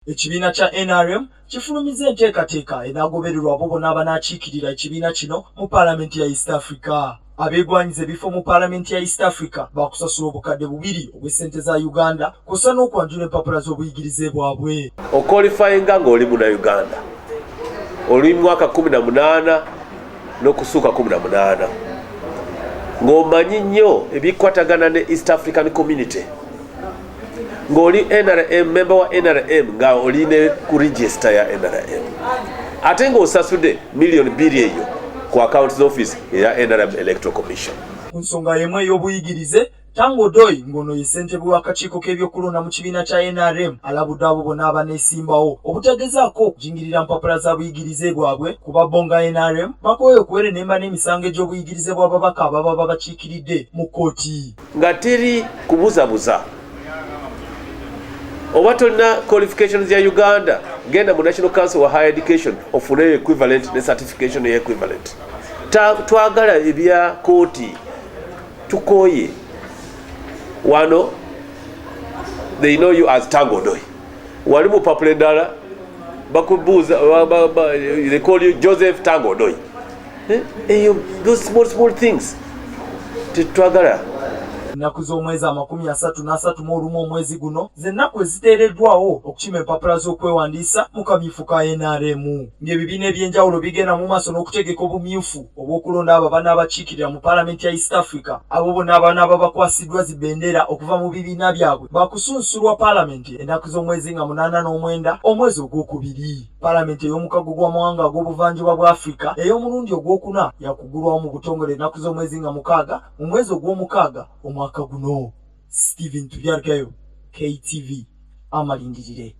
Ekibiina kya NRM kifulumizza enteekateeka enaagobererwa abo bonna abanaakiikirira ekibiina kino mu Paalamenti ya East Africa. Abeegwanyiza ebifo mu Paalamenti ya East Africa baakusasula 2000 obw'essente za Uganda kw'ossa n'okwanjula empapula z'obuyigirize bwabwe. Oqualifyinga ng'oli Munnayuganda, oli mwaka 18 n'okusuuka 18, ng'omanyi nnyo ebikwatagana ne East African Community, ng'oli NRM, member wa NRM, nga oli ne ku register ya NRM, ate ng'osasudde 2 million eyo ku accounts office eya NRM Electoral Commission. Ku nsonga y'emu ey'obuyigirize, Tanga Odoi, ng'ono ye ssentebe w'akakiiko k'ebyokulonda mu kibiina kya NRM, alabudde abo bonna abaneesimbawo obutagezaako kujingirira mpapula za buyigirize bwabwe, kuba bo nga NRM bakooye okuwerenemba n'emisango egy'obuyigirize bw'ababaka ababa babakiikiridde mu kkooti. Nga teri kubuzabuza, oba tolina qualifications ya Uganda, genda mu National Council wa Higher Education ofuneyo equivalent ne certification ya equivalent. Twagala ebya kooti, tukooye. Wano they know you as Tanga Odoi, wali mu papula endala bakubuuza, they call you Joseph Tanga Odoi. Eyo those small small things tetwagala. Ennaku z'omwezi 31 omwezi guno z'ennaku eziteereddwawo okukima empapula z'okwewandiisa mu kamyufu ka NRM, ng'ebibiina eby'enjawulo bigenda mu maaso n'okutegeka obumyufu obw'okulonda abo abanaabakiikirira mu Paalamenti ya East Africa. Abo bonna abanaaba bakwasiddwa zi bendera okuva mu bibiina byabwe bakusunsulwa Paalamenti ennaku z'omwezi nga 89 omwezi ogwokubiri. Paalamenti ey'Omukago gw'Amawanga ag'Obuvanjuba bwa Afrika ey'omulundi ogwokuna yakugulwawo mu butongole ennaku z'omwezi nga 6 mu mwezi ogw'omukaaga omwaka guno. Stephen Tubyargayo, KTV Amalindirire.